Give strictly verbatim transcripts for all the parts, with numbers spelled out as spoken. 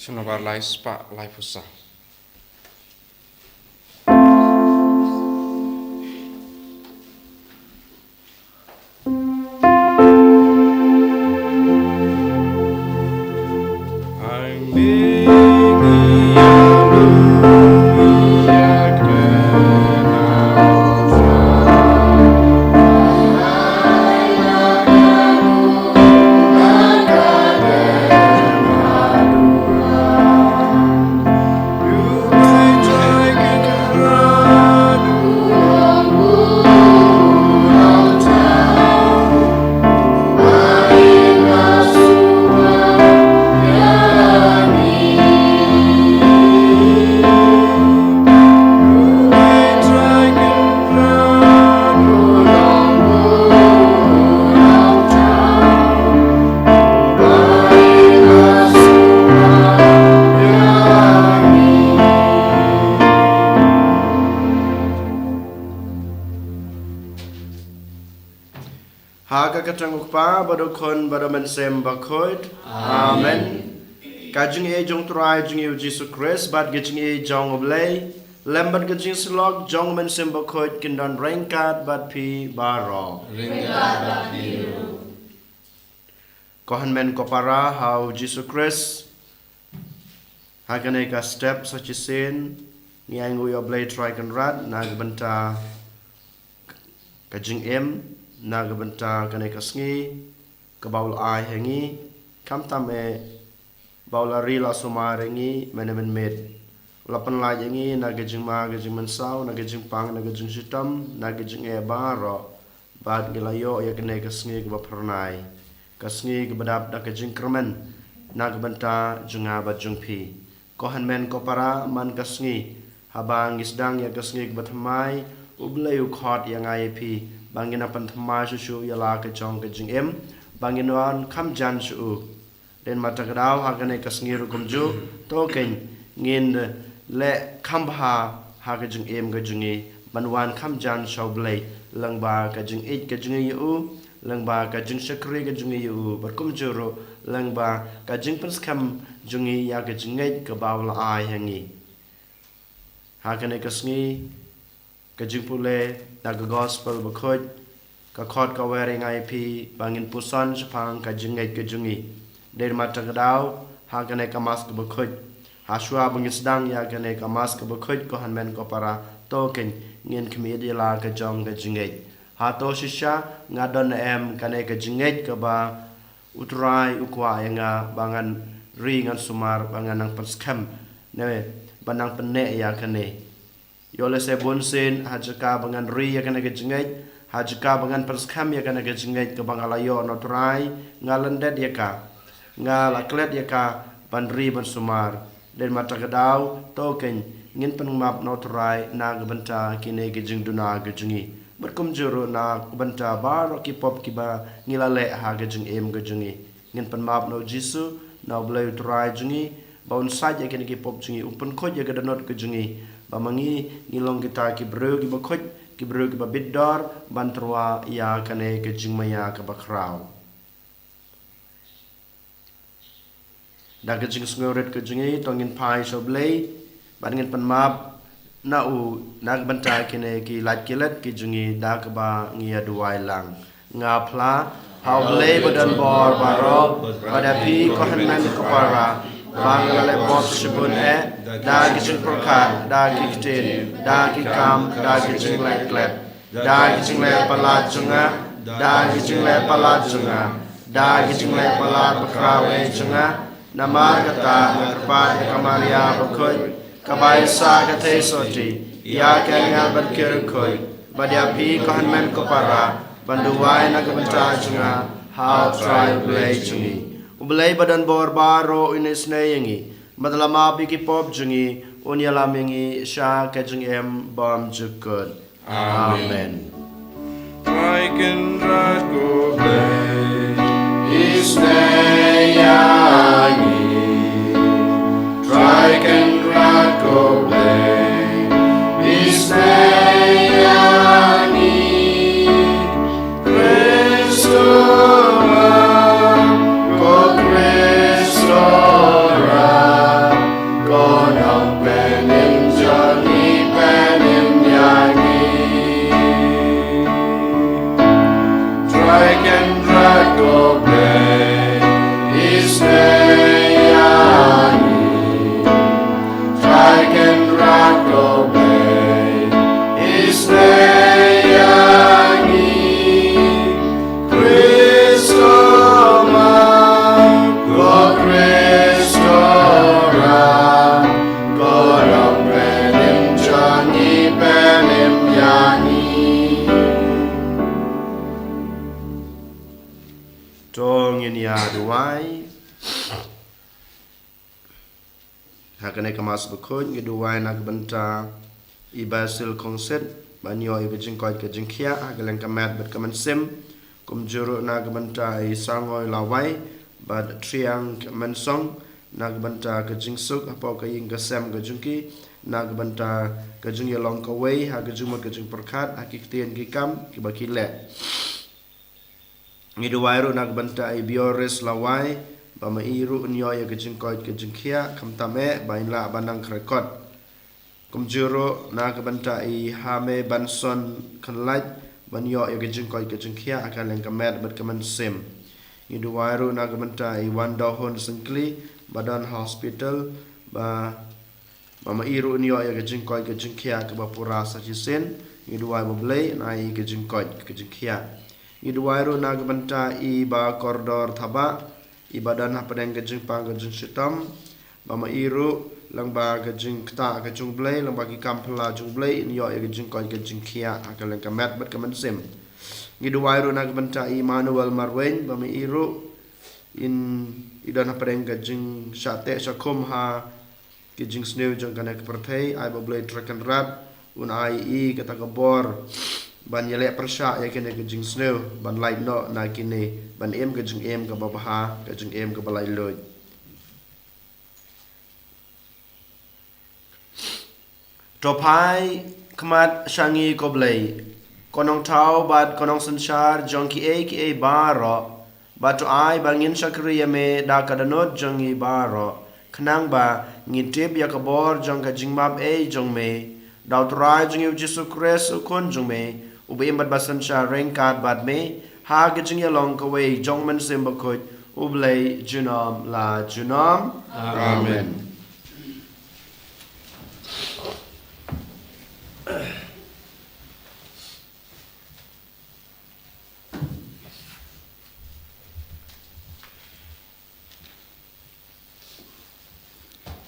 Sngewbha lai spah lai phew saw. Ha ka kyrteng u Kpa bad u Khun bad u Mynsiem Bakhuid. Amen. Ka jingïeit jong u Trai jong ngi u Jisu Khrist bad ka jingïeit jong u Blei lem bad ka jingsyllok jong u Mynsiem Bakhuid kin don ryngkat bad phi baroh. Ryngkat bad phi ruh. Ko hynmen ko para ha u Jisu Khrist, ha kane ka step sa shisien ngi ainguh ïa u Blei Trai Kynrad na ka bynta ka jingim, na ka bynta kane ka sngi kaba u la ai ha ngi, khamtam eh ba u la ri la sumar ïa ngi mynne mynmiet. U la pynlait ïa ngi na ka jingma ka jingmynsaw, na ka jingpang, na ka jingshitom, na ka jingeh baroh. Bad ngi la ïoh ïa kane ka sngi kaba phyrnai, ka sngi kaba dap da ka jingkyrmen na ka bynta jong nga bad jong phi. Ko hynmen ko para, man ka sngi, haba ngi sdang ïa ka sngi kaba thymmai, u Blei u khot ïa nga ïa phi ba ngin nang pynthymmai shuh shuh ïa la ka jong ka jingim, ba ngin wan kham jan sha u. Dei namar kata ka daw ha kane ka sngi ruh kumjuh, to kein ngin leh kham bha ha ka jingim ka jong ngi ban wan kham jan sha u Blei lyngba ka jingïeit ka jong ngi ïa u, lyngba ka jingshakri ka jong ngi ïa u, bad kumjuh ruh lyngba ka jingpynskhem jong ngi ïa ka jingngeit kaba u la ai ha ngi. Ha kane ka sngi, ka jingpule na ka Gospel Bakhuid ka khot ka wer ïa nga ïa phi ba ngin puson shaphang ka jingngeit ka jong ngi. Dei namar kata ka daw ha kane ka Mass kaba khuid, ha shuwa ba ngin sdang ïa kane ka Mass kaba khuid, ko hynmen ko para, to kein ngin khmih ïa la ka jong ka jingngeit. Hato shisha nga don ne em kane ka jingngeit kaba u Trai u kwah ïa nga ba ngan ri ngan sumar, ba ngan nang pynskhem ne ba nang pynneh ïa kane? Ïoh lehse bunsien ha jaka ba ngan ri ïa kane ka jingngeit, ha jaka ba ngan pynskhem ïa kane ka jingngeit kaba nga la ïoh na u Trai, nga lyndet ïa ka, nga la klet ïa ka ban ri ban sumar. Dei namar kata ka daw, to kein ngin pynmap na u Trai na ka bynta kine ki jingduna ki jong ngi, bad kumjuh ruh na ka bynta baroh ki pop kiba ngi la leh ha ka jingim ka jong ngi. Ngin pynmap na u Jisu, na u Blei u Trai jong ngi, ba un sait ïa kine ki pop jong ngi, un pynkhuid ïa ka dohnud ka jong ngi, ba ma ngi ngi long kita ki briew kiba khuid, ki briew kiba bit dor ban tyrwa ïa kane ka jingmaïa kaba khraw. Da ka jingsngewrit ka jong ngi to ngin phai sha u Blei bad ngin pynmap na u na ka bynta kine ki lait ki let ki jong ngi da kaba ngi ïa duwai lang. Nga phla ha u Blei ba don bor baroh, bad ïa phi ko hynmen ko para, ba nga la leh pop shibun eh, da ki jingpyrkhat, da ki ktien, da ki kam, da ki jingleh klet, da ki jingleh palat jong nga, da ki jingleh palat jong nga, da ki jingleh palat bakhraw eh jong nga. Namar kata nga kyrpad ïa ka Maria bakhuid, ka bai sah ka theisotti ïa ki angel bad ki riewkhuid, bad ïa phi ko hynmen ko para, ban duwai na ka bynta jong nga ha u Trai u Blei jong ngi. U Blei ba don bor baroh un isynei ïa ngi, bad la map ïa ki pop jong ngi, un ïalam ïa ngi sha ka jingim bymjukut. Amen. Trai Kynrad ko Blei, isynei ïa ngi. Trai Kynrad ko Blei, isynei ïa ngi. Khrist, ko Khrist, Duwai. Ha kane ka Mass Bakhuid ngi duwai na ka bynta i Basil Khongsit ban ïoh ïa ka jingkoit ka jingkhiah ha ka liang ka met bad ka mynsiem. Kumjuh ruh na ka bynta i Sangoi Lawai bad Triang Mynsong, na ka bynta ka jingsuk hapoh ka ïing ka sem ka jong ki, na ka bynta ka jingïalong kawei ha ka jingmut ka jingpyrkhat ha ki ktien ki kam kiba ki leh. Ngi duwai ruh na ka bynta i Bioris Lawai ba ma i ruh un ïoh ïa ka jingkoit ka jingkhiah, khamtam eh ba in lah ban nang krekot. Kumjuh ruh na ka bynta i Hame Banson Kynlait ban ïoh ïa ka jingkoit ka jingkhiah ha ka liang ka met bad ka mynsiem. Ngi duwai ruh na ka bynta i Wan Dohun Syngkli ba don ha hospital, ba ba ma i ruh un ïoh ïa ka jingkoit ka jingkhiah kaba pura sa shisien. Ngi duwai ba U Blei un ai ka jingkoit ka jingkhiah. Ngi duwai ruh na ka bynta i Bah Kordor Thabah, i ba don hapdeng ka jingpang ka jingshitom, ba ma i ruh lyngba ka jingktah ka jong U Blei, lyngba ki kam phylla jong U Blei, in ïoh ïa ka jingkoit ka jingkhiah ha ka liang ka met bad ka mynsiem. Ngi duwai ruh na ka bynta i Emmanuel Marwein, ba ma i ruh in, i don hapdeng ka jingshah teh shah khum ha ki jingsniew jong kane ka pyrthei. Ai ba U Blei Trai Kynrad un ai i kata ka bor ban ïaleh pyrshah ïa kine ki jingsniew, ban lait noh na kine, ban im ka jingim kaba bha, ka jingim kaba laitluid. To phai khmat sha ngi ko Blei, ko Nongthaw bad ko Nongsynshar jong kiei kiei baroh, bad to ai ba ngin shakri ïa me da ka dohnud jong ngi baroh, khnang ba ngin tip ïa ka bor jong ka jingmap ei jong me, da U Trai jong ngi U Jisu Khrist U Khun jong me, uba im bad ba synshar ryngkat bad me ha ka jingïalong kawei jong U Mynsiem Bakhuid, U Blei junom la junom. Amen.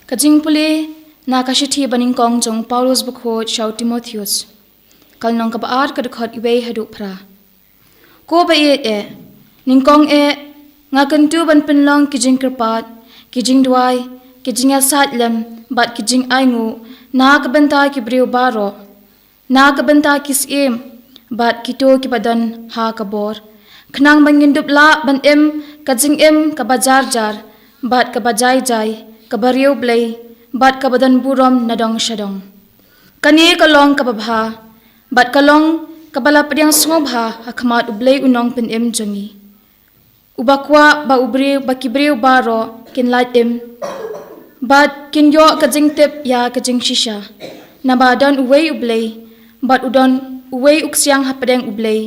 Ka jingpule na ka shithi banyngkong jong u Paulus bakhuid sha u Timotheus. Ka lynnong kaba ar, ka dkhot iwei haduh phra. Ko ba ïeit eh, nyngkong eh, nga kyntu ban pynlong ki jingkyrpad, ki jingduwai, ki jingïasaid lem bad ki jingainguh na ka bynta ki briew baroh, na ka bynta ki syiem bad kito kiba don ha ka bor, khnang ba ngin dup lah ban im ka jingim kaba jarjar bad kaba jaijai, kaba riewblei bad kaba don burom na dong sha dong. Kane ka long kaba bha bad ka long kaba la pdiang sngewbha ha khmat U Blei U Nongpynim jong ngi, uba kwah ba u briew, ba ki briew baroh kin lait im bad kin ïoh ka jingtip ïa ka jingshisha. Naba don uwei U Blei bad u don uwei u ksiang hapdeng U Blei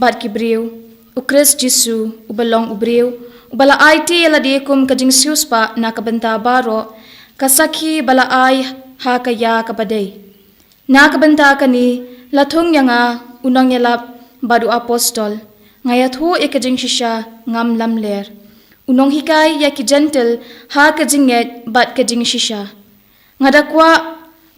bad ki briew, U Khrist Jisu, uba long u briew, uba la aiti ïa lade kum ka jingsiewspah na ka bynta baroh, ka sakhi ba la ai ha ka ïa kaba dei. Na ka bynta kane la thung ïa nga, u nongïalap bad u apostol, nga ïathuh ïa ka jingshisha ngam lamler, u nonghikai ïa ki jentil ha ka jingngeit bad ka jingshisha. Nga da kwah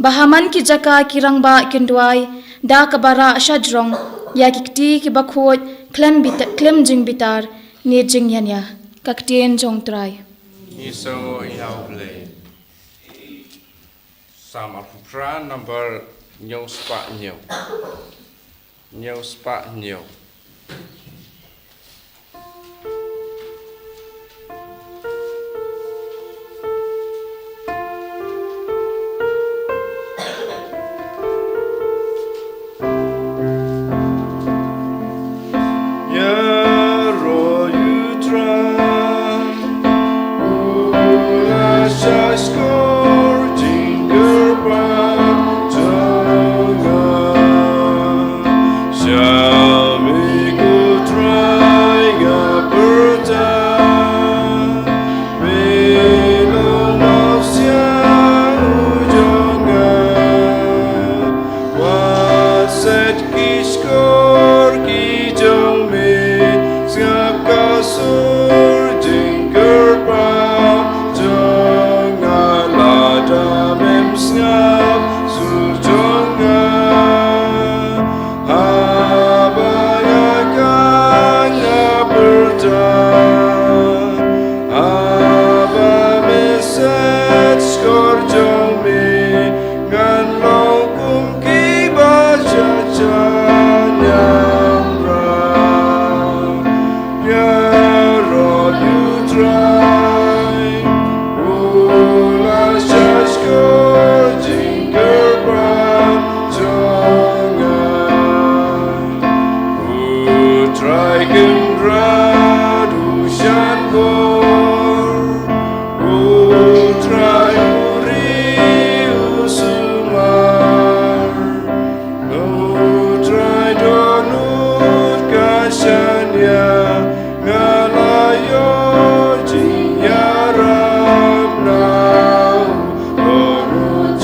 ba ha man ki jaka ki rangbah kin duwai da kaba rah shajrong ïa ki kti kiba khuid khlem bita-, khlem jingbitar ne jingïania. Ka ktien jong U Trai. Ngi sngewnguh ïa U Blei. Salm arphew phra, number hynñiew spah hynñiew. Hynñiew spah hynñiew.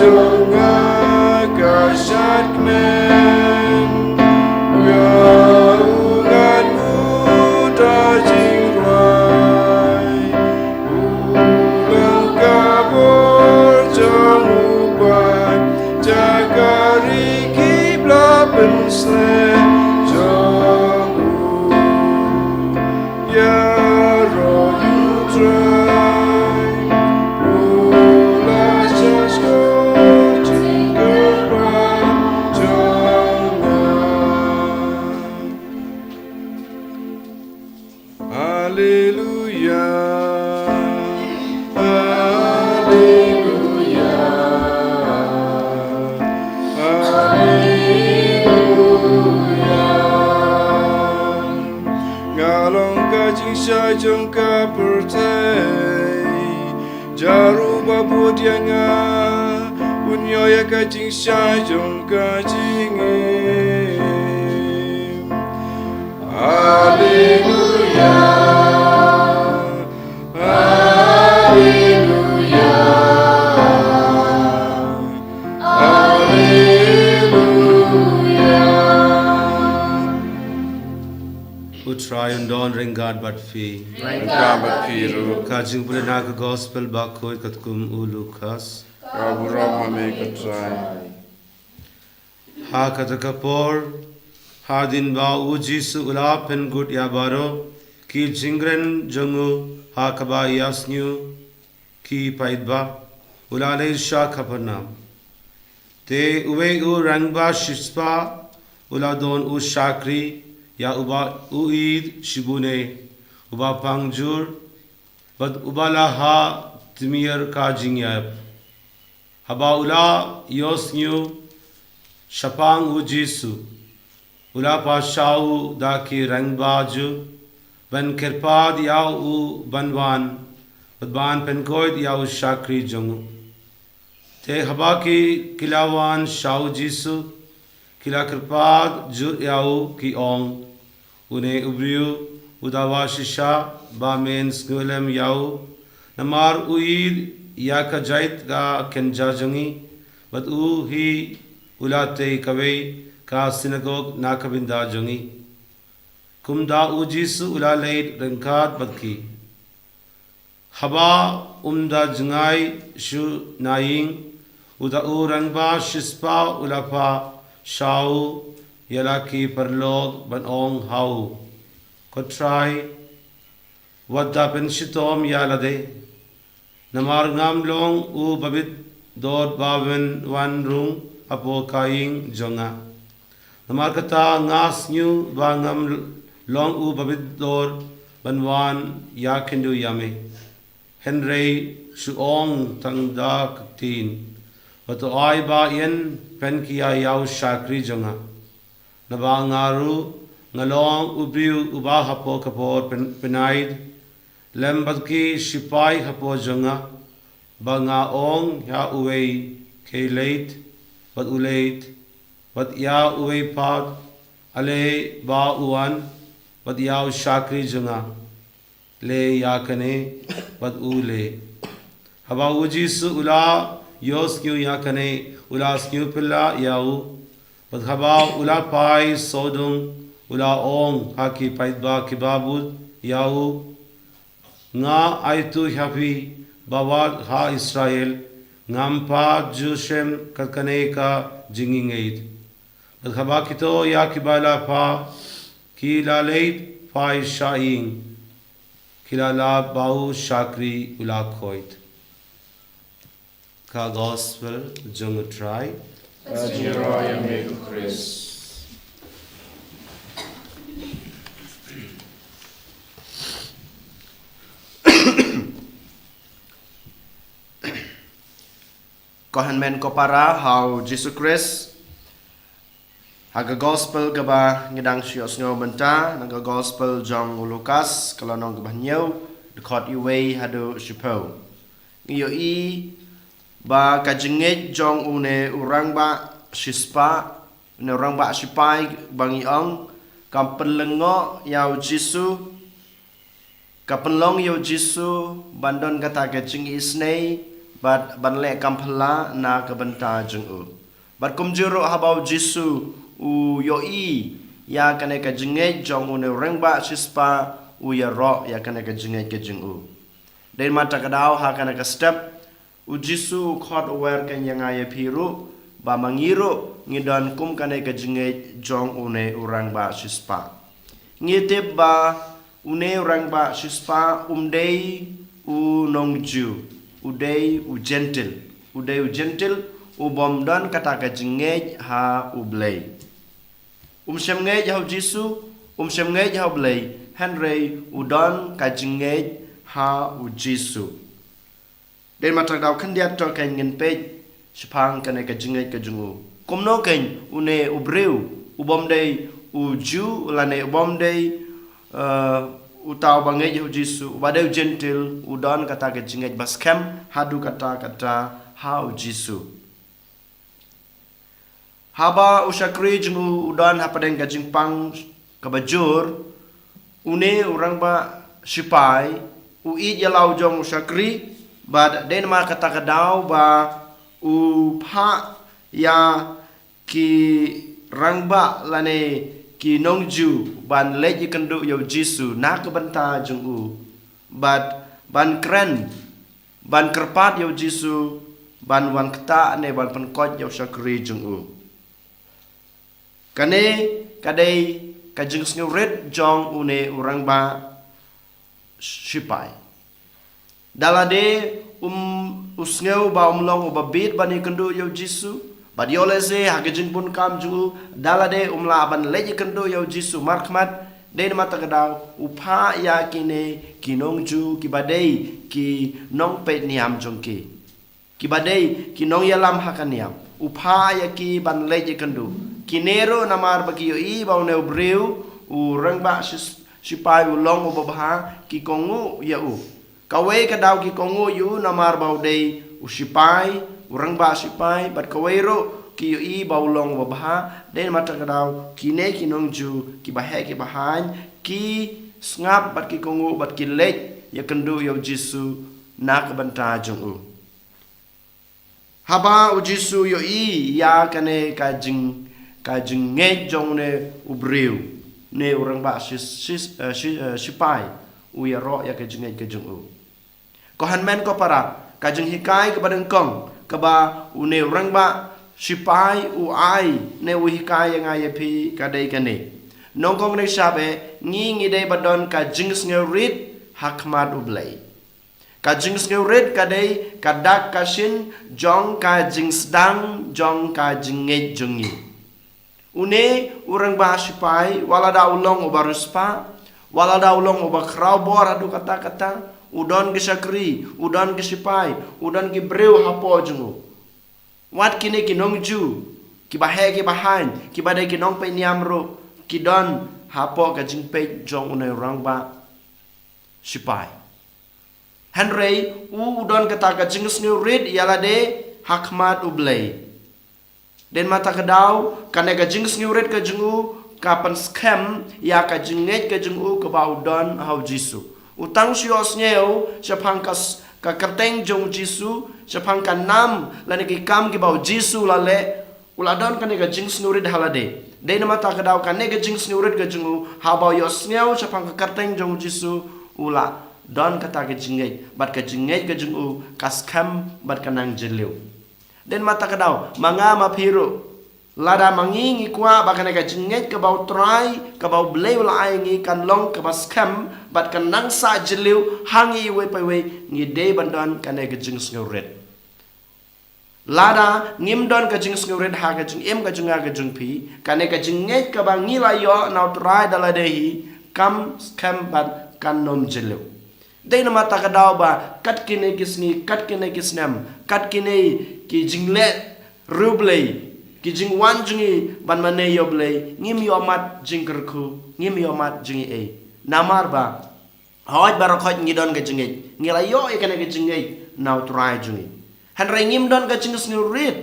Nga ka shad kmen, nga u ngan u da jingrwai. U long ka bor jong u Blei, jaka ri ki bla pynsngew jong u. Ïaroh ïa u Trai, u la sngewthuh jingkyrpad jong nga. Haleluya, haleluya, haleluya. Nga long ka jingshai jong ka pyrthei, jaru ba bud ïa nga, un ïoh ïa ka jingshai jong ka jingim. Haleluya, haleluya, haleluya. U Trai un don ryngkat bad phi. Ryngkat bad phi ruh. Ka jingpule na ka gospel bakhuid katkum u Lukas. Ka burom ha me ko Trai. Ha kata ka por, hadien ba u Jisu u la pynkut ïa baroh ki jingkren jong u ha kaba ïasngew ki paidbah, u la leit sha Kapernaum. Te uwei u rangbah shispah u la don u shakri ïa uba u ïeit shibun, uba pang jur bad uba la ha tmier ka jingïap. Haba u la ïohsngew shaphang u Jisu, u la pynshai da ki rangbah Jiw ban kyrpad ïa u ban wan bad ban pynkhuid ïa u shakri jong u. Te haba ki, ki la wan sha u Jisu, ki la kyrpad jur ïa u, ki ong, une u briew u dawa shisha ba men sngewlem ïa u, namar u ïeit ïa ka jait ka kynja jong ngi, bad u hi u la tei kawei ka synagog na ka bynta jong ngi. Kumta u Jisu u la leit ryngkat bad ki. Haba um da jngai shuh na ïing, uta u rangbah shispah u la pynshai ïa la ki paralok ban ong ha u, ko Trai, wat da pynshitom ïa lade, namar ngam long u babit dor ba wan rung hapoh ka ïing jong nga. Namar kata nga sngew ba ngam long u babit dor ban wan ïakynduh ïa me. Hynrei shu ong tang da ka ktien, bad to ai ba yn pynkhia ïa u shakri jong nga. Naba nga ruh nga long u briew uba hapoh ka por pyn-, pynïaid lem bad ki shipai hapoh jong nga, ba nga ong ïa uwei, khie leit, bad u leit, bad ïa uwei pat, ale ba u wan, bad ïa u shakri jong nga, leh ïa kane, bad u leh. Haba u Jisu u la ïohsngew ïa kane, u la sngewphylla ïa u. Bad haba u la phai sawdong, u la ong ha ki paidbah kiba bud ïa u, nga ai thuh ïa phi ba wat ha Israel ngam pat ju shem kat kane ka jingïeit. Bad haba kito ïa kiba la phah ki la leit phai sha ïing, ki la lap ba u shakri u la khuid. Ka gospel jong u Trai. Ka jingïaroh ïa me ko Khrist. Ko hynmen ko para ha u Jisu Khrist. Ha ka gospel kaba ngi dang shu ïohsngew mynta, na ka gospel jong u Lukas, ka lynnong kaba hynñiew, dkhot uwei haduh shiphew. Ngi ïohi ba ka jingngeit jong une u rangbah shispah, une u rangbah shipai ba ngi ong, kam pynlyngngoh ïa u Jisu, ka pynlong ïa u Jisu ban don kata ka jingisynei bad ban leh kam phylla na ka bynta jong u. Bad kumjuh ruh haba u Jisu u ïohi ïa kane ka jingngeit jong une u rangbah shispah, u ïaroh ïa kane ka jingngeit ka jong u. Dei namar kata ka daw ha kane ka step, u Jisu u khot u wer keiñ ïa nga ïa phi ruh, ba ma ngi ruh ngi don kum kane ka jingngeit jong une u rangbah shispah. Ngi tip ba une u rangbah shispah um dei u nong Jiw, u dei u Jentil, u dei u Jentil, u bym don kata ka jingngeit ha u Blei. Um shym ngeit ha u Jisu, um shym ngeit ha u Blei, hynrei u don ka jingngeit ha u Jisu. Dei namar kata ka daw khyndiat to keiñ ngin peit shaphang kane ka jingngeit ka jong u. Kumno keiñ une u briew, u bym dei u Jiw lane u bym dei, eh, uta uba ngeit ha u Jisu, uba dei u Jentil, u don kata ka jingngeit ba skhem haduh katta katta ha u Jisu. Haba u shakri jong u u don hapdeng ka jingpang kaba jur, une u rangbah shipai u ïeit ïa la u jong u shakri, bad dei namar kata ka daw ba u phah ïa ki rangbah lane ki nong Jiw ban leit ïakynduh ïa u Jisu na ka bynta jong u, bad ban kren, ban kyrpad ïa u Jisu, ban wan ktah ne ban pynkoit ïa u shakri jong u. Kane ka dei ka jingsngewrit jong une u rangbah shipai. Da lade um u sngew ba um long uba bit ban ïakynduh ïa u Jisu, bad ïoh lehse ha ka jingbun kam jong u, da lade um lah ban leit ïakynduh ïa u Jisu markhmat, dei namar kata ka daw u phah ïa kine ki nong Jiw kiba dei ki nongpeit niam jong ki, kiba dei ki nongïalam ha ka niam, u phah ïa ki ban leit ïakynduh. Kine ruh namar ba ki ïohi ba une u briew, u rangbah shis-, shipai u long uba bha, ki kohnguh ïa u. Kawei ka daw ki kohnguh ïa u namar ba u dei u shipai, u rangbah shipai, bad kawei ruh ki ïohi ba u long uba bha, dei namar kata ka daw kine ki nong Jiw kiba heh kiba haiñ, ki sngap bad ki kohnguh bad ki leit ïakynduh ïa u Jisu na ka bynta jong u. Haba u Jisu u ïohi ïa kane ka jing, ka jingngeit jong une u briew, ne u rangbah shis-, shis-, eh, shi-, eh, shipai, u ïaroh ïa ka jingngeit ka jong u. Ko hynmen ko para, ka jinghikai kaba nyngkong kaba une u rangbah shipai u ai ne u hikai ïa nga ïa phi ka dei kane. Nyngkong ne shaba, ngi ngi dei ban don ka jingsngewrit ha khmat u Blei. Ka jingsngewrit ka dei ka dak ka shin jong ka jingsdang jong ka jingngeit jong ngi. Une u rangbah shipai, wat lada u long uba riewspah, wat lada u long uba khraw bor haduh katta katta, u don ki shakri, u don ki shipai, u don ki briew hapoh jong u. Wat kine ki nong Jiw, kiba heh kiba haiñ, kiba dei ki nongpeit niam ruh, ki don hapoh ka jingpeit jong une u rangbah shipai. Hynrei u, u don kata ka jingsngewrit ïa lade ha khmat u Blei. Dei namar kata ka daw, kane ka jingsngewrit ka jong u ka pynskhem ïa ka jingngeit ka jong u kaba u don ha u Jisu. U tang shu ïohsngew shaphang ka s-, ka kyrteng jong u Jisu, shaphang ka nam lane ki kam kiba u Jisu u la leh, u la don kane ka jingsngewrit ha lade. Dei namar kata ka daw, kane ka jingsngewrit ka jong u, haba u ïohsngew shaphang ka kyrteng jong u Jisu, u la don kata ka jingngeit, bad ka jingngeit ka jong u ka skhem bad ka nang jylliew. Dei namar kata ka daw, ma nga ma phi ruh, lada ma ngi ngi kwah ba kane ka jingngeit kaba u Trai, kaba u Blei u la ai ngi kan long kaba skhem bad kan nang sah jylliew ha ngi iwei pa iwei, ngi dei ban don kane ka jingsngewrit. Lada ngim don ka jingsngewrit ha ka jingim ka jong nga ka jong phi, kane ka jingngeit kaba ngi la ïoh na u Trai da lade hi kam skhem bad kan nym jylliew. Dei namar kata ka daw ba kat kine ki sngi, kat kine ki snem, kat kine ki jingleh riewblei, ki jingwan jong ngi ban mane ïa u Blei, ngim ïohmad jingkyrkhu, ngim ïohmad jingaiei. Namar ba hooid baroh khoit ngi don ka jingngeit, ngi la ïoh ïa kane ka jingngeit na u Trai jong ngi. Hynrei ngim don ka jingsngewrit.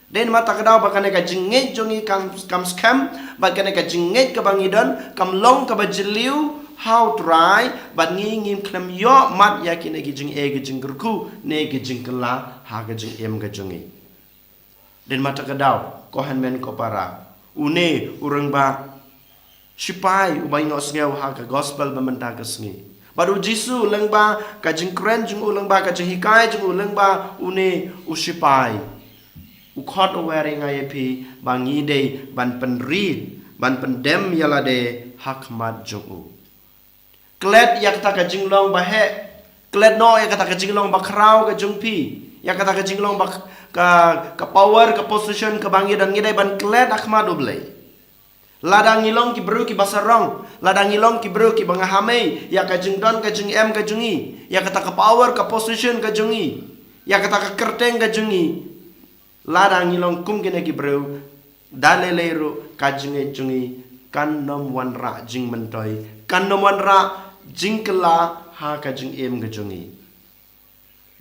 Dei namar kata ka daw ba kane ka jingngeit jong ngi kam, kam skhem, bad kane ka jingngeit kaba ngi don kam long kaba jylliew ha u Trai, bad ngi ngim khlem ïohmad ïa kine ki jingaiei, ki jingkyrkhu ne ki jingkylla ha ka jingim ka jong ngi. Dei namar kata ka daw, ko hynmen ko para, une u rangbah shipai uba ngi ïohsngew ha ka gospel ba mynta ka sngi. Bad u Jisu lyngba ka jingkren jong u, lyngba ka jinghikai jong u, lyngba une u shipai, u khot u wer ïa nga ïa phi ba ngi dei ban pynrit, ban pyndem ïa lade ha khmat jong u. Klet ïa kata ka jinglong ba heh. Klet noh ïa kata ka jinglong ba khraw ka jong phi. Ïa kata ka jinglong ba ka, ka power, ka position kaba ngi don, ngi dei ban klet ha khmat u Blei. Lada ngi long ki briew kiba sarong, lada ngi long ki briew kiba nga hamei ïa ka jingdon ka jingem ka jong ngi, ïa kata ka power, ka position ka jong ngi, ïa kata ka kyrteng ka jong ngi, lada ngi long kum kine ki briew, da lei lei ruh ka jingngeit jong ngi kan nym wanrah jingmyntoi, kan nym wanrah jingkylla ha ka jingim ka jong ngi.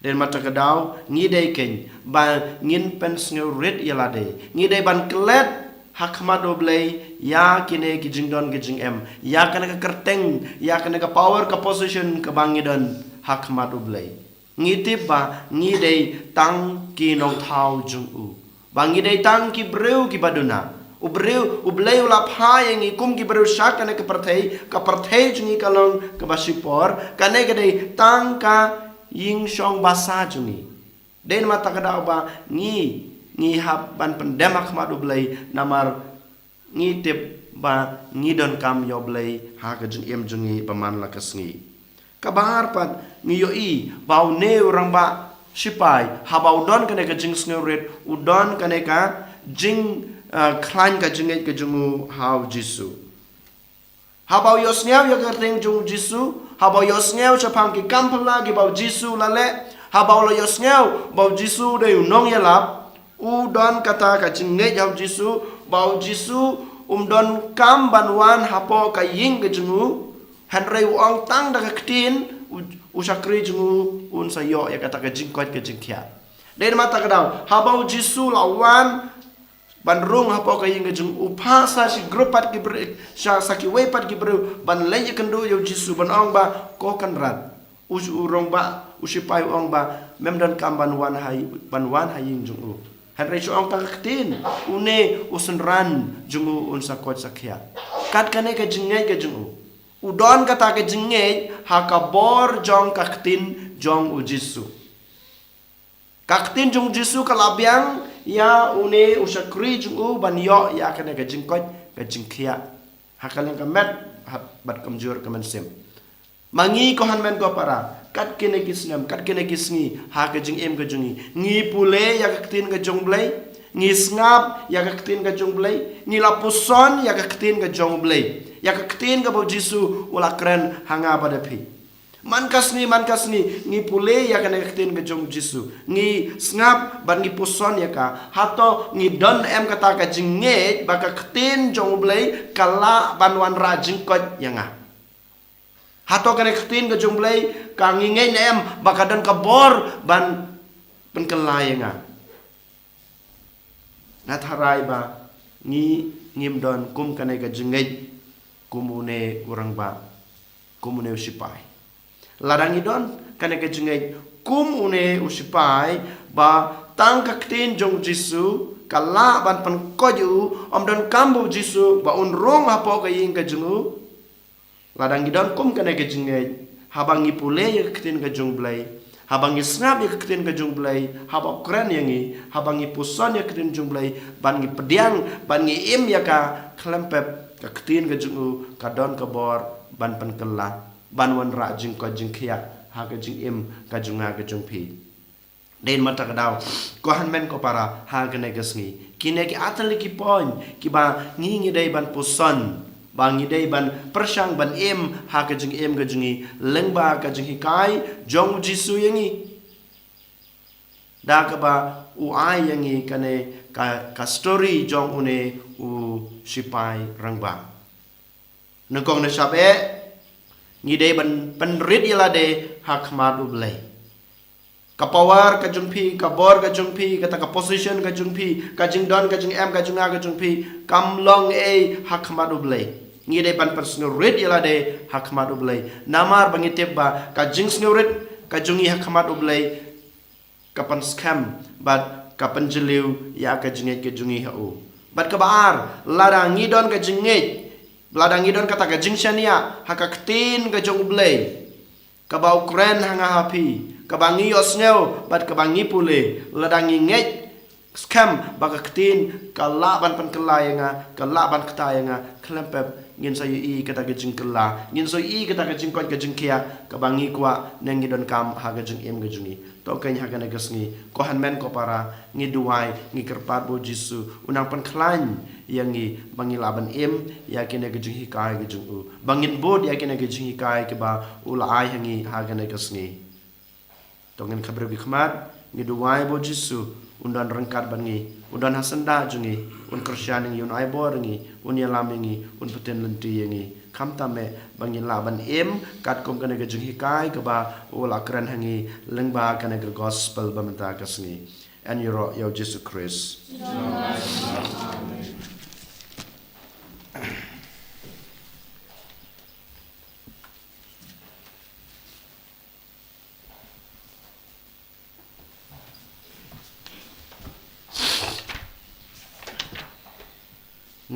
Dei namar kata ka daw, ngi dei kein ba ngin pynsngewrit ïa lade. Ngi dei ban klet ha khmat u Blei ïa kine ki jingdon ki jingem, ïa kane ka kyrteng, ïa kane ka power, ka position kaba ngi don ha khmat u Blei. Ngi tip ba ngi dei tang ki nongthaw jong u, ba ngi dei tang ki briew kiba duna. U briew, u Blei u la phah ïa ngi kum ki briew sha kane ka pyrthei, ka pyrthei jong ngi ka long kaba shipor, kane ka dei tang ka ïing shong basa jong ngi. Dei namar kata ka daw ba ngi, ngi hap ban pyndem ha khmat u Blei, namar ngi tip ba ngi donkam ïa u Blei ha ka jingim jong ngi ba man la ka sngi. Kaba ar pat, ngi ïohi ba une u rangbah shipai, haba u don kane ka jingsngewrit, u don kane ka jing, eh, khlaiñ ka jingngeit ka jong u ha u Jisu. Haba u ïohsngew ïa ka kyrteng jong u Jisu, haba u ïohsngew shaphang ki kam phylla kiba u Jisu u la leh, haba u la ïohsngew ba u Jisu u dei u nongïalap, u don kata ka jingngeit ha u Jisu, ba u Jisu um donkam ban wan hapoh ka ïing ka jong u, hynrei u ong tang da ka ktien, u, u shakri jong u un sa ïoh ïa kata ka jingkoit ka jingkhiah. Dei namar kata ka daw, haba u Jisu u la wan ban rung hapoh ka ïing ka jong u, u phah sa shi grup pat ki briew, sa, sa kiwei pat ki briew ban leit ïakynduh ïa u Jisu, ban ong ba, ko Kynrad. U, u rangbah, u shipai u ong ba, mem donkam ban wan ha, ban wan ha ïing jong u. Hynrei shu ong tang ka ktien, une u synran jong u un sa koit sa khiah. Kat kane ka jingngeit ka jong u, u don kata ka jingngeit ha ka bor jong ka ktien jong u Jisu. Ka ktien jong u Jisu ka la biang ïa une u shakri jong u ban ïoh ïa kane ka jingkoit ka jingkhiah ha ka liang ka met, ha, bad kumjuh ka mynsiem. Ma ngi, ko hynmen ko para, kat kine ki snem, kat kine ki sngi, ha ka jingim ka jong ngi, ngi pule ïa ka ktien ka jong u Blei, ngi sngap ïa ka ktien ka jong u Blei, ngi la puson ïa ka ktien ka jong u Blei, ïa ka ktien kaba u Jisu u la kren ha nga bad ha phi. Man ka sngi, man ka sngi, ngi pule ïa kane ka ktien ka jong u Jisu, ngi sngap bad ngi puson ïa ka. Hato ngi don em kata ka jingngeit ba ka ktien jong u Blei ka lah ban wanrah jingkoit ïa nga? Hato kane ka ktien ka jong u Blei ka, ngi ngeit ne em ba ka don ka bor ban pynkylla ïa nga? Nga tharai ba ngi, ngim don kum kane ka jingngeit kum une u rangbah, kum une u shipai. Lada ngi don kane ka jingngeit kum une u shipai, ba tang ka ktien jong u Jisu ka lah ban pynkoit ïa u, ym donkam ba u Jisu ba un rung hapoh ka ïing ka jong u. Lada ngi don kum kane ka jingngeit, haba ngi pule ïa ka ktien ka jong u Blei, haba ngi sngap ïa ka ktien ka jong u Blei, haba u kren ïa ngi, haba ngi puson ïa ka ktien jong u Blei, ban ngi pdiang, ban ngi im ïa ka, khlem pep, ka ktien ka jong u ka don ka bor ban pynkylla, ban wanrah jingkoit jingkhiah ha ka jingim ka jong nga ka jong phi. Dei namar kata ka daw, ko hynmen ko para, ha kane ka sngi, kine ki artylli ki point kiba ngi, ngi dei ban puson, ba ngi dei ban pyrshang ban im ha ka jingim ka jong ngi lyngba ka jinghikai jong u Jisu ïa ngi. Da kaba u ai ïa ngi kane ka, ka story jong une u shipai rangbah. Nyngkong nyngshap eh, ngi dei ban pynrit ïa lade ha khmat u Blei. Ka power ka jong phi, ka bor ka jong phi, kata ka position ka jong phi, ka jingdon ka jingem ka jong nga ka jong phi, kam long ei ha khmat u Blei. Ngi dei ban pynsngewrit ïa lade ha khmat u Blei. Namar ba ngi tip ba ka jingsngewrit ka jong ngi ha khmat u Blei ka pynskhem bad ka pynjylliew ïa ka jingngeit ka jong ngi ha u. Bad kaba ar, lada ngi don ka jingngeit, lada ngi don kata ka jingshaniah ha ka ktien ka jong U Blei, kaba u kren ha nga ha phi, kaba ngi ïohsngew bad kaba ngi pule, lada ngi ngeit skhem ba ka ktien ka lah ban pynkylla ïa nga, ka lah ban kta ïa nga, khlem pep ngin sa ïohi kata ka jingkylla, ngin sa ïohi kata ka jingkoit ka jingkhiah kaba ngi kwah ne ngi donkam ha ka jingim ka jong ngi. To keiñ ha kane ka sngi, ko hynmen ko para, ngi duwai, ngi kyrpad ba U Jisu un nang pynkhlaiñ ïa ngi ba ngi lah ban im ïa kine ki jinghikai ki jong u, ba ngin bud ïa kine ki jinghikai kiba u la ai ha ngi ha kane ka sngi. To ngin khapbriew ki khmat, ngi duwai ba U Jisu un don ryngkat bad ngi, un don ha syndah jong ngi, un kyrshan ïa ngi, un ai bor ïa ngi, un ïalam ïa ngi, un pyntip lynti ïa ngi. Khamtam eh ba ngi lah ban im katkum kane ka jinghikai kaba u la kren ha ngi lyngba kane ka gospel ba mynta ka sngi. Yn ïaroh ïa U Jisu Khrist.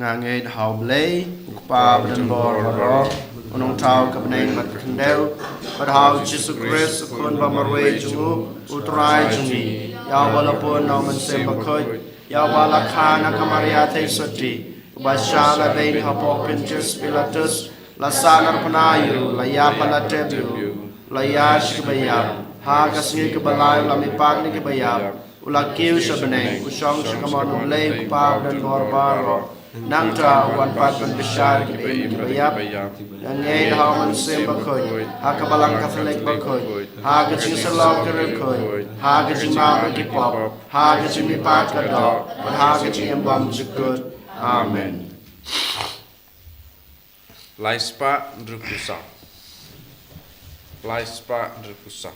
Nga ngeit ha U Blei, U Kpa badonbor baroh, U Nongthaw ka bneng bad ka khyndew, bad ha U Jisu Khrist, U Khun ba marwei jong u, U Trai jong ngi, ïa uba la pun na U Mynsiem Bakhuid, ïa uba la kha na ka Maria Theisotti, uba shah la dei hapoh Pontius Pilatus, la sahnarphna ïa u, la ïap bad la tep ïa u, la ïaid sha kiba ïap, ha ka sngi kaba lai u la mihpat na kiba ïap, u la kiew sha bneng, u shong sha kamon U Blei U Kpa badonbor baroh. Nangta u wan pat ban bishar kiba im kiba ïap. Nga ngeit ha U Mynsiem Bakhuid, ha ka Balang Katholik bakhuid, ha ka jingïasyllok ki riewkhuid, ha ka jingmap na ki pop, ha ka jingmihpat ka doh, bad ha ka jingim bymjukut. Amen. Lai spah hynriewphew saw. Lai spah hynriewphew saw.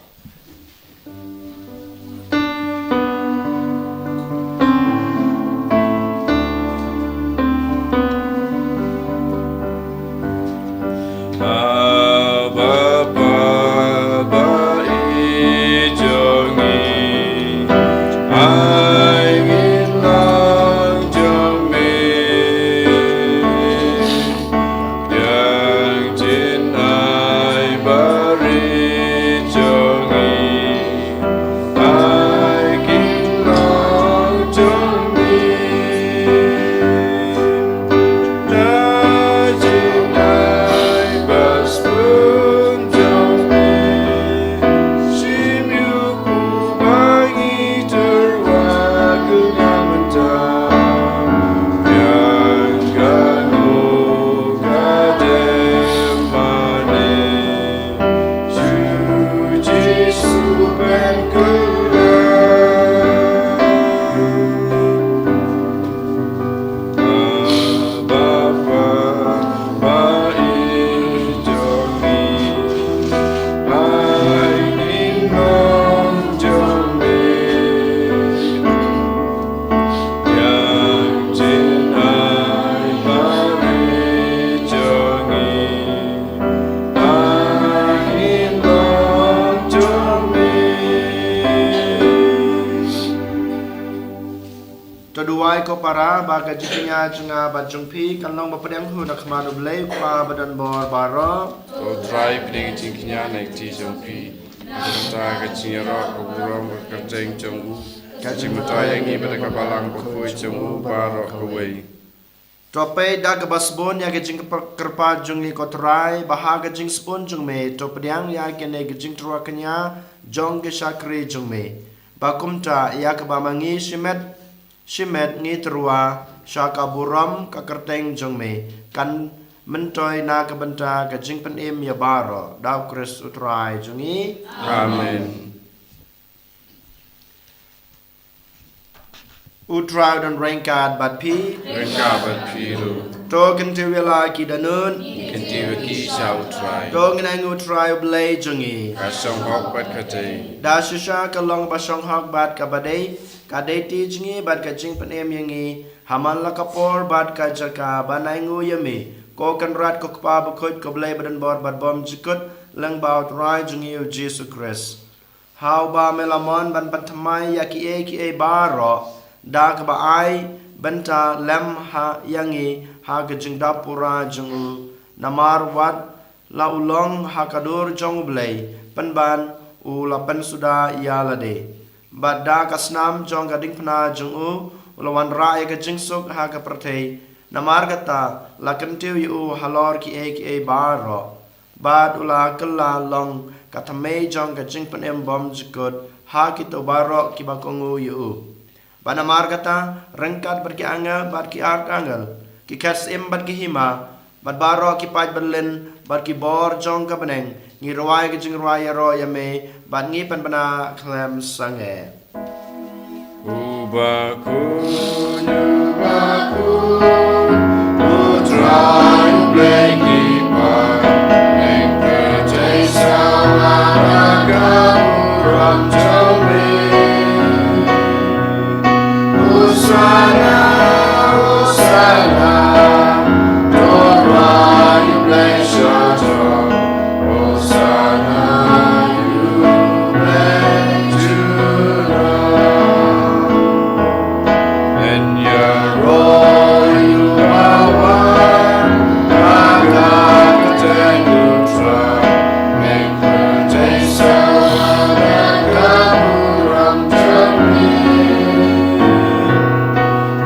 Abba, Baba, i jong ngi, ai ngin long jong me. Biang jingïaid barit jong ngi, ai ngin long jong me. Da jingïaid ba sbun jong me, shim ïa u ba ngi tyrwa kynja mynta. Biang kano ka dei mane, shu Jisu pynkylla. To duwai ko para ba ka jingkñia jong nga bad jong phi kan long ba pdiang hun ha khmat U Blei U Kpa badonbor baroh. To Trai, pdiang jingkñia na ka kti jong phi. Mynta ka jingïaroh, ka burom, ka kyrteng jong u, ka jingmyntoi ïa ngi bad ka Balang Bakhuid jong u baroh kawei. To peit da kaba sbun ïa ka jingkyrpad jong ngi ko Trai, ba ha ka jingsbun jong me to pdiang ïa kine ki jingtyrwa kñia jong ki shakri jong me. Ba kumta ïa kaba ma ngi shimet shimet ngi tyrwa sha ka burom ka kyrteng jong me, kan myntoi na ka bynta ka jingpynim ïa baroh, da U Khrist U Trai jong ngi. Amen. U Trai u don ryngkat bad phi. Ryngkat bad phi ruh. To kyntiew ïa la ki dohnud. Kyntiew ïa ki sha U Trai. To ngin ainguh U Trai U Blei jong ngi. Ka shong hok bad ka dei. Da shisha ka long ba shong hok bad kaba dei, ka dei ti jong ngi bad ka jingpynim ïa ngi, ha man la ka por bad ka jaka ban ainguh ïa me, ko Kynrad ko Kpa Bakhuid ko Blei badonbor bad bymjukut, lyngba U Trai jong ngi U Jisu Khrist. ha uba me la mon ban pynthymmai ïa kiei kiei baroh, da kaba ai bynta lem ha ïa ngi ha ka jingdap pura jong u. Namar wat la u long ha ka dur jong U Blei, pynban u la pynsuda ïa lade. Bad da ka snam jong ka diengphna jong u, u la wanrah ïa ka jingsuk ha ka pyrthei. Namar kata, la kyntiew ïa u halor kiei kiei baroh. Bad u la kylla long ka thymmei jong ka jingpynim bymjukut ha kito baroh kiba kohnguh ïa u. Bad namar kata, ryngkat bad ki angel, bad ki arkangel, ki kat syiem, bad ki hima, bad baroh ki paid bymlin, bad ki bor jong ka bneng, ngi rwai ka jingrwai ïaroh ïa me, bad ngi pynbna khlem sangeh. Uba khuid, uba khuid, U Trai U Blei ki paid, ïeng pyrthei sawa ka burom jong me. Hosanna, Hosanna, to U Trai U Blei sha throng. Hosanna, U Blei junom. Ïaroh ïa u ba wan ha ka kyrteng U Trai. Ïeng pyrthei sawa ka burom jong me.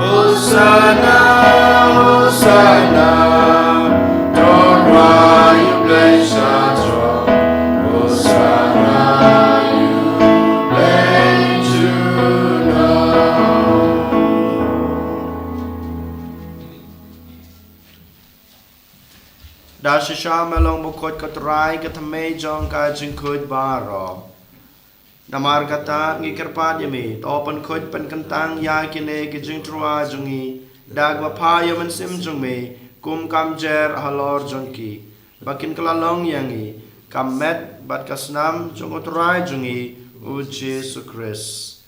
Hosanna, Hosanna, to U Trai U Blei sha throng. Hosanna, U Blei junom. Da shisha me long bakhuid, ko Trai, ka thymmei jong ka jingkhuid baroh. Namar kata ngi kyrpad ïa me, to pynkhuid pynkyntang ïa kine ki jingtyrwa jong ngi da kaba pha ïa u Mynsiem jong me, kum ka mjer halor jong ki, ba kin kylla long ïa ngi ka met bad ka snam jong U Trai jong ngi, U Jisu Khrist.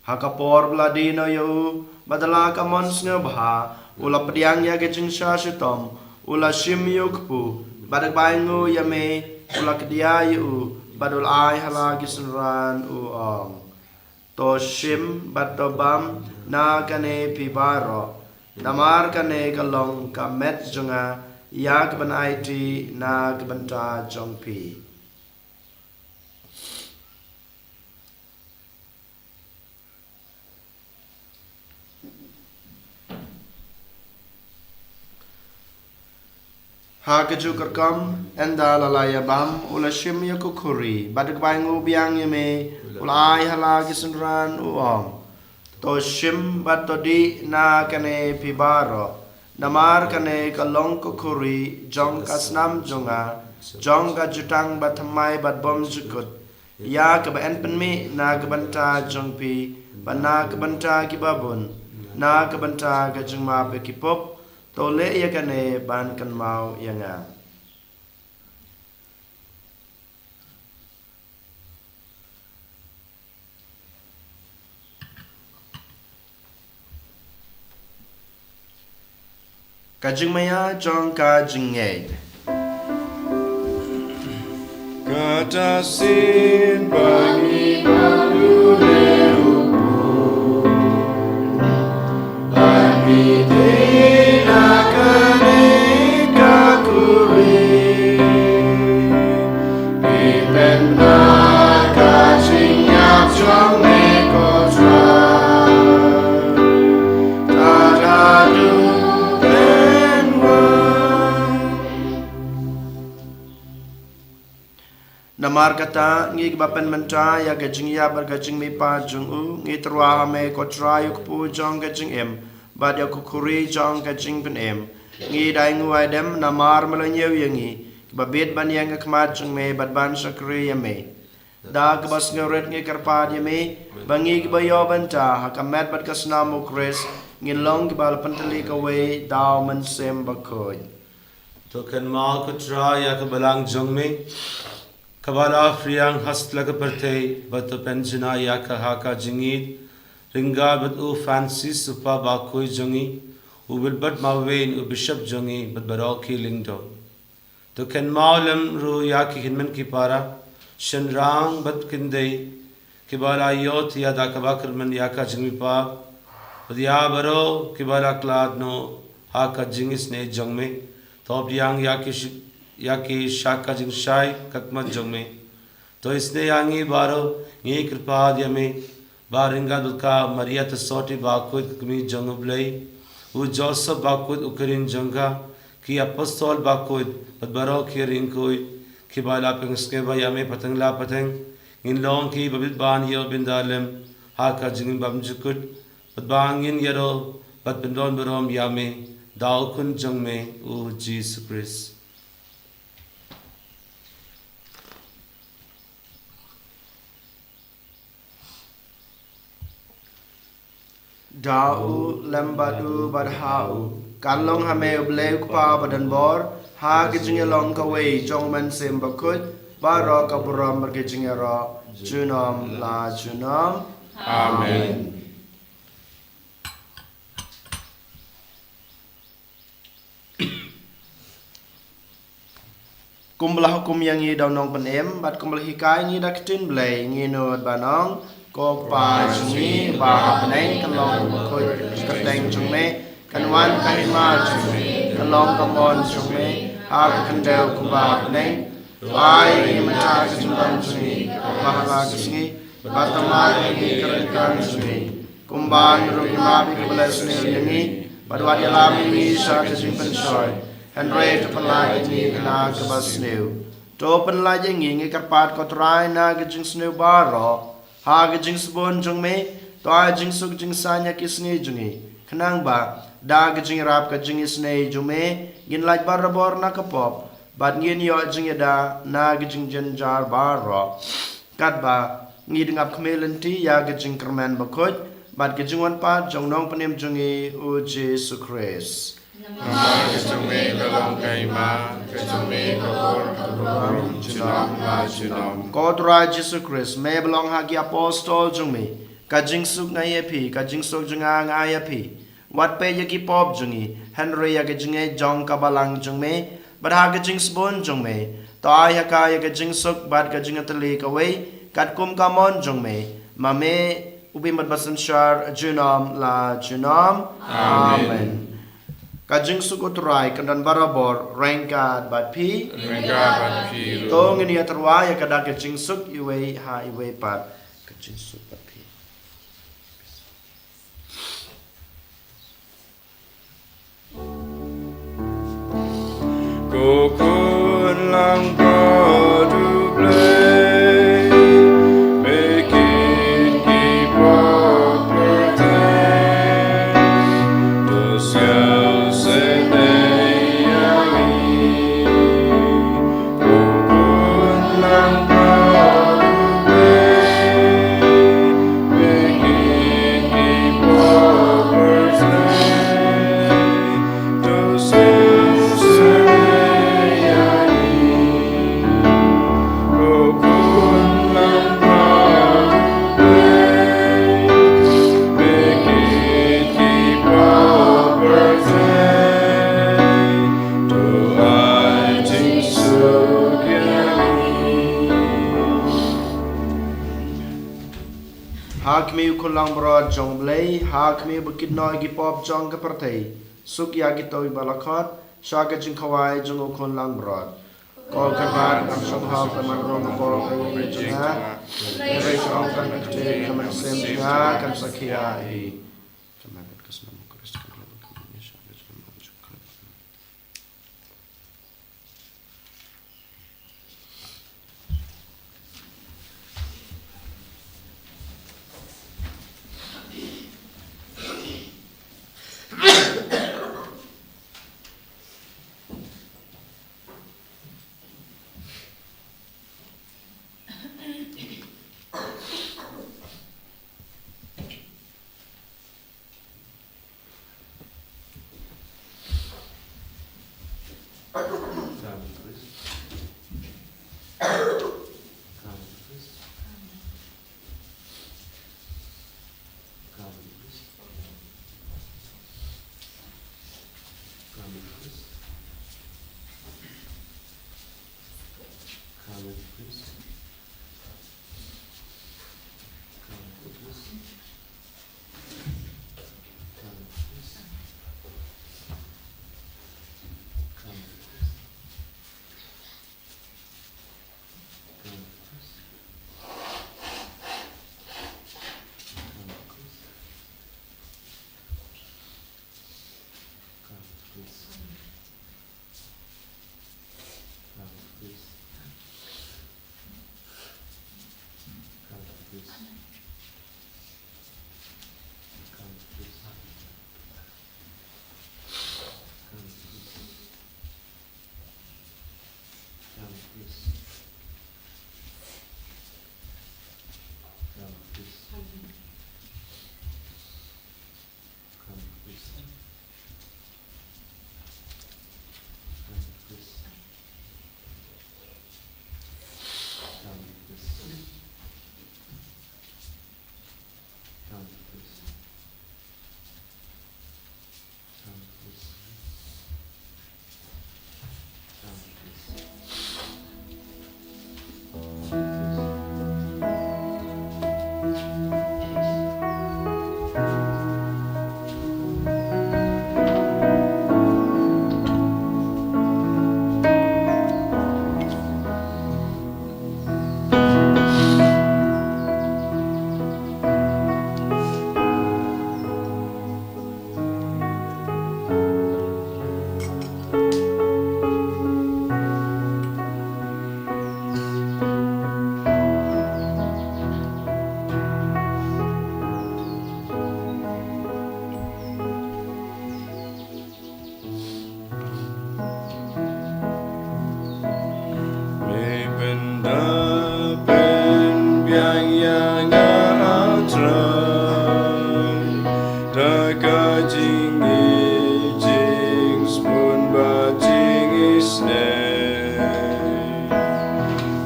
Ha ka por ba la die noh ïa u, bad da la ka mon sngewbha, u la pdiang ïa ka jingshah shitom, u la shim ïa u kpu, bad da kaba ainguh ïa me, u la kdia ïa u, bad u la ai ha la ki synran, u ong: To shim bad to bam na kane phi baroh, namar kane ka long ka met jong nga, ïa kaban aiti na ka bynta jong phi. Ha kajuh ka rukom, ynda la la ïa bam, u la shim ïa ka khuri, bad da kaba ainguh biang ïa me, u la ai ha la ki synran, u ong: To shim bad to dih na kane phi baroh, namar kane ka long ka khuri jong ka snam jong nga, jong ka jutang bathymmai bad bymjukut, ïa kaba yn pynmih na ka bynta jong phi, bad na ka bynta kiba bun, na ka bynta ka jingmap ïa ki pop. To leh ïa kane ban kynmaw ïa nga. Ka jingmaïa jong ka jingngeit. Kata shisien ba ngi bam ïa u, ba ngi dih na kane ka khuri, ngi pynbna ka jingïap jong me, ko Trai. Namar kata, ngi kiba pynmynta ïa ka jingïap bad ka jingmihpat jong u, ngi tyrwa ha me, ko Trai, u kpu jong ka jingim, bad ïa ka khuri jong ka jingpynim. Ngi da ainguh aidem namar me la ñiew ïa ngi, kiba bit ban ïeng ha khmat jong me bad ban shakri ïa me. Da kaba sngewrit ngi kyrpad ïa me, ba ngi kiba ïoh bynta ha ka met bad ka snam u Khrist, ngin long kiba la pyntylli kawei da u Mynsiem Bakhuid. To kynmaw, ko Trai, ïa ka balang jong me, kaba la phriang ha satlak ka pyrthei, bad to pynjngai ïa ka ha ka jingïeit ryngkat bad u Francis, u Pop bakhuid jong ngi, u Wilbert Marwein, u Bishop jong ngi, bad baroh ki lyngdoh. To kynmaw lem ruh ïa ki hynmen ki para, shynrang bad kynthei, kiba la ïoh ïa da kaba kyrmen ïa ka jingmihpat, bad ïa baroh kiba la khlad noh ha ka jingisynei jong me. To pdiang ïa ki sh-, ïa ki sha ka jingshai khadmat jong me. To isynei ïa ngi baroh, ngi kyrpad ïa me, ba ryngkat bad ka Maria Theisotti bakhuid ka kmie jong U Blei, u Joseph bakhuid u khun jong ka, ki apostol bakhuid bad baroh ki riewkhuid kiba la pynsngewbha ïa me pateng la pateng, ngin long kiba bit ban ïoh bynta lem ha ka jingbymjukut, bad ba ngin ïaroh bad pyndonburom ïa me da u Khun jong me, u Jisu Khrist. Da u, lem bad u, bad ha u, kan long ha me U Blei U Kpa badonbor, ha ka jingïalong kawei jong U Mynsiem Bakhuid, baroh ka burom bad ka jingïaroh junom la junom. Amen. Kumba la hukum ïa ngi da u Nongpynim, bad kumba la hikai ngi da ka ktien Blei, ngi nud ban ong: Ko Kpa jong ngi uba ha bneng, kan long kyrteng jong me, kan wan ka hima jong me, kan long ka mon jong me ha ka khyndew kumba ha bneng. To ai ïa ngi mynta ka jingbam jong ngi kaba ha la ka sngi, bad to map ïa ngi ki ryngkang jong ngi, kumba ngi ruh ngi map ïa kiba leh sniew ïa ngi, bad wat ïalam ïa ngi sha ka jingpynshoi, hynrei to pynlait ïa ngi na kaba sniew. To pynlait ïa ngi, ngi kyrpad ko Trai, na ka jingsniew baroh, ha ka jingsbun jong me. To ai jingsuk jingsaiñ ha ki sngi jong ngi, khnang ba da ka jingïarap ka jingisynei jong me, ngin lait barabor na ka pop, bad ngin ïoh jingïada na ka jingjynjar baroh. Katba ngi dang ap khmih lynti ïa ka jingkyrmen bakhuid bad ka jingwan pat jong u Nongpynim jong ngi, u Jisu Khrist. Namar ka jong me ka long ka hima, ka jong me ka bor, ka burom, junom la junom. Ko Trai Jisu Khrist, me ba la ong ha ki apostol jong me: Ka jingsuk nga ai ïa phi, ka jingsuk jong nga nga ai ïa phi. Wat peit ïa ki pop jong ngi, hynrei ïa ka jingngeit jong ka balang jong me, bad ha ka jingsbun jong me, to ai ha ka ïa ka jingsuk bad ka jingïatylli kawei, katkum ka mon jong me, ma me u bym bad ba synshar junom la junom. Amen. Amen. Ka jingsuk u Trai kan don barabor ryngkat bad phi. Ryngkat bad phi ruh. To ngin ïa tyrwa ïa ka da ka jingsuk iwei ha iwei pat. Ka jingsuk bad phi. Ko Khun langbrot U Blei, me kit ki pop pyrthei, to sngewsynei ïa ngi. Ha khmih u Khun langbrot jong U Blei, ha khmih uba kit noh ïa ki pop jong ka pyrthei, suk ïa kito kiba la khot sha ka jingkhawai jong u Khun langbrot. Ko Kynrad, ngam shym hok ban wan rung hapoh ka ïing jong nga, hynrei shu ong tang ka ktien, ka mynsiem jong nga kan sa khia hi. Jingisbun bad jingisynei,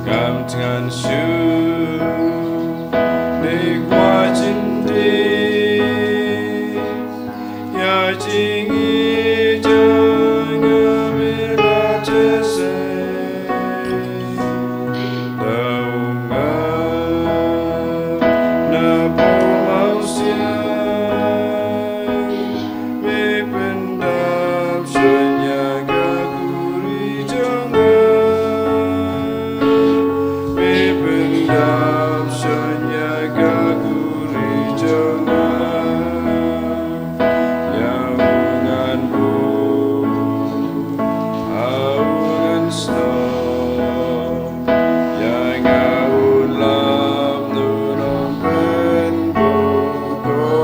kam tngan shuh ne kwah jyndit ïa jingïeit jong nga, me la theh seh. Da u nga na pawmawsiang, me pyndap shon ïa ka khuri jong nga, me pyndap shon ïa ka khuri jong nga. Ïa u ngan buh ha u ngan snoh, ïa nga un lap, un ym pynbor.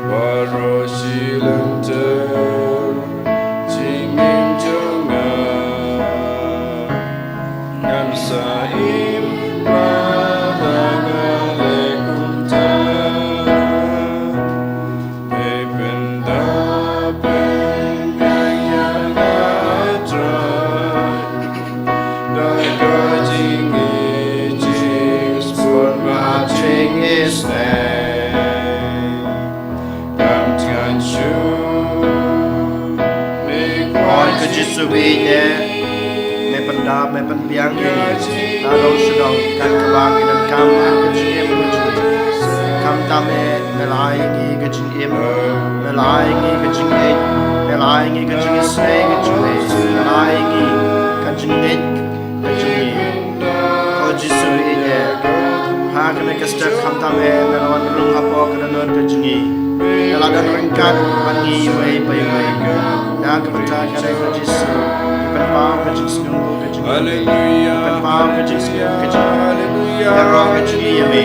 Baroh shi lynter jingim jong nga, ngan sa im lada nga leh kumta. Me pyndap pynbiang ïa nga, Trai, da ka jingïeit, jingsngewbha, jingisynei. Kam tngan shuh ne kwah. Oi ko Jisu, ïeit eh, me pyndap, me pynbiang ïa ngi na dong sha dong, kat kaba ngi donkam ha ka jingim ka jong ngi. Khamtam eh, me la ai ïa ngi ka jingim, me la ai ïa ngi ka jingïeit, me la ai ïa ngi ka jingisynei ka jong me, me la ai ïa ngi ka jingïeit ka jong ngi. Ko Jisu, ïeit eh, ha kane ka step khamtam eh me la wan rung hapoh ka dohnud ka jong ngi. Me la don ryngkat bad ngi iwei pa iwei. Na ka bynta kane ko Jisu, ngi pynpaw ka jingsngewnguh ka jong ngi. Haleluya. Ngi pynpaw ka jingsngewnguh ka jong ngi. Haleluya. Ïaroh ka jong ngi ïa me.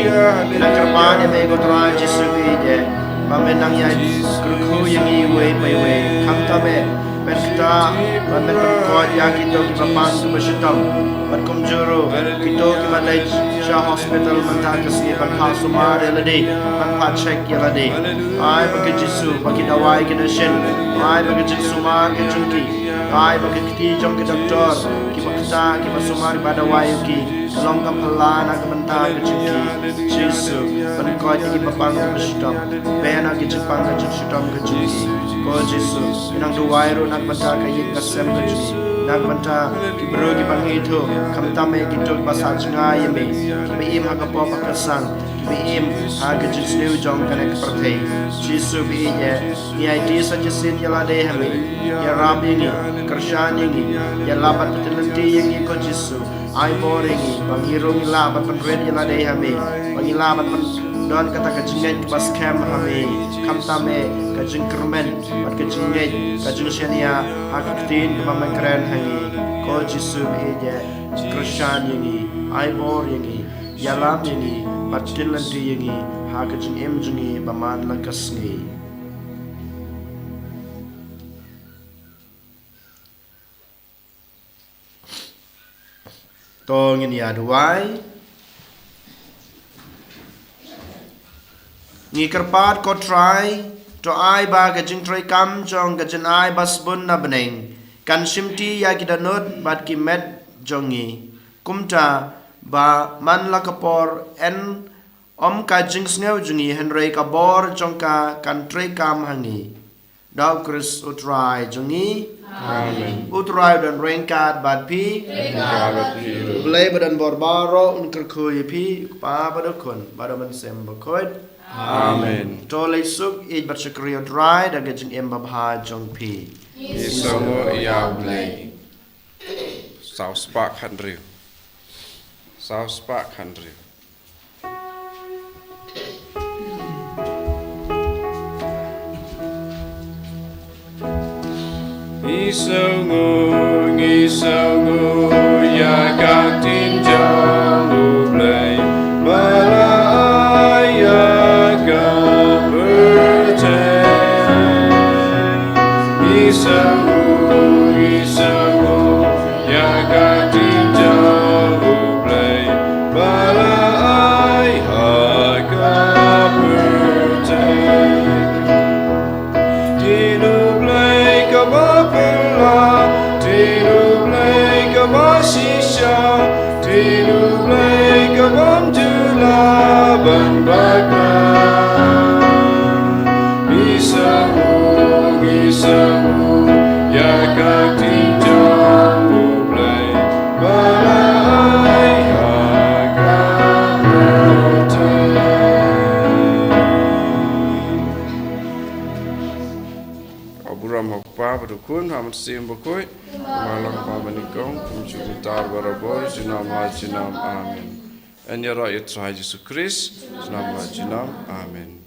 Ngi la kyrpad ïa me ko Trai Jisu, ïeit eh, ba men nang ïai kyrkhu ïa ngi iwei pa iwei. Khamtam eh men ktah bad men pynkhuid ïa kito kiba pang kiba shitom, bad kumjuh ruh kito kiba leit sha hospital mynta ka sngi ban phah sumar ïa lade, ban phah check ïa lade. Ai ba ko Jisu, ba ki dawai ki da shin, ai ba ka jingsumar ka jong ki, ai ba ki kti jong ki doktor kiba ktah, kiba sumar, kiba dawai ïa ki, ka long ka phylla na ka bynta ka jong ki. Jisu, pynkhuid ïa kiba pang kiba shitom, pynbna ki jingpang ka jingshitom ka jong ki. Ko Jisu, ngi nang duwai ruh na ka bynta ka ïing ka sem ka jong ngi, na ka bynta ki briew kiba ngithuh, khamtam eh kito kiba sah jngai ïa me, kiba im ha ka pop ha ka sang, kiba im ha ka jingsniew jong kane ka pyrthei. Jisu ba ïeit eh, ngi aiti sa shisien ïa lade ha me. Ïarap ïa ngi, kyrshan ïa ngi, ïalap bad pynlynti ïa ngi ko Jisu. Ai bor ïa ngi ba ngi ruh ngi lah ban pynrit ïa lade ha me, ba ngi lah ban pyndon kata ka jingngeit kaba skhem ha me, khamtam eh ka jingkyrmen bad ka jingngeit, ka jingshaniah ha ka ktien kaba me kren ha ngi. Ko Jisu ba ïeit eh, kyrshan ïa ngi, ai bor ïa ngi, ïalap ïa ngi bad pynlynti ïa ngi ha ka jingim jong ngi ba man la ka sngi. To ngin ïa duwai. Ngi kyrpad ko Trai, to ai ba ka jingtrei kam jong ka jingai ba sbun na bneng kan shimti ïa ki dohnud bad ki met jong ngi. Kumta ba man la ka por, yn ym ka jingsngew jong ngi, hynrei ka bor jong ka kan trei kam ha ngi. Da u Khrist u Trai jong ngi. Amen. U Trai u don ryngkat bad phi. Ryngkat bad phi ruh. U Blei ba don bor baroh un kyrkhu ïa phi, u Kpa bad u Khun bad u Mynsiem Bakhuid. Amen. To leit suk, ïeit bad shakri u Trai da ka jingim babha jong phi. Ngi sngewnguh ïa u Blei. Saw spah khathynriew. Saw spah khathynriew. Ngi sngewnguh, ngi sngewnguh ïa ka ktien jong u Blei ba la ai ïa ka pyrthei. Ngi sngewnguh, ngi sngewnguh ïa ka ktien jong u Blei ba la ai ha ka pyrthei. Ktien U Blei ka bym ju lah ban bakla. Ngi sngewbha, ngi sngewbha ïa ka ktien jong U Blei ba la ai ha ka pyrthei. Ka burom ha U Kpa bad U Khun bad U Mynsiem Bakhuid, kumba long ha kaba nyngkong, kumjuh mynta bad barabor, junom la junom. Amen. Yn ïaroh ïa U Trai Jisu Khrist junom la junom. Amen.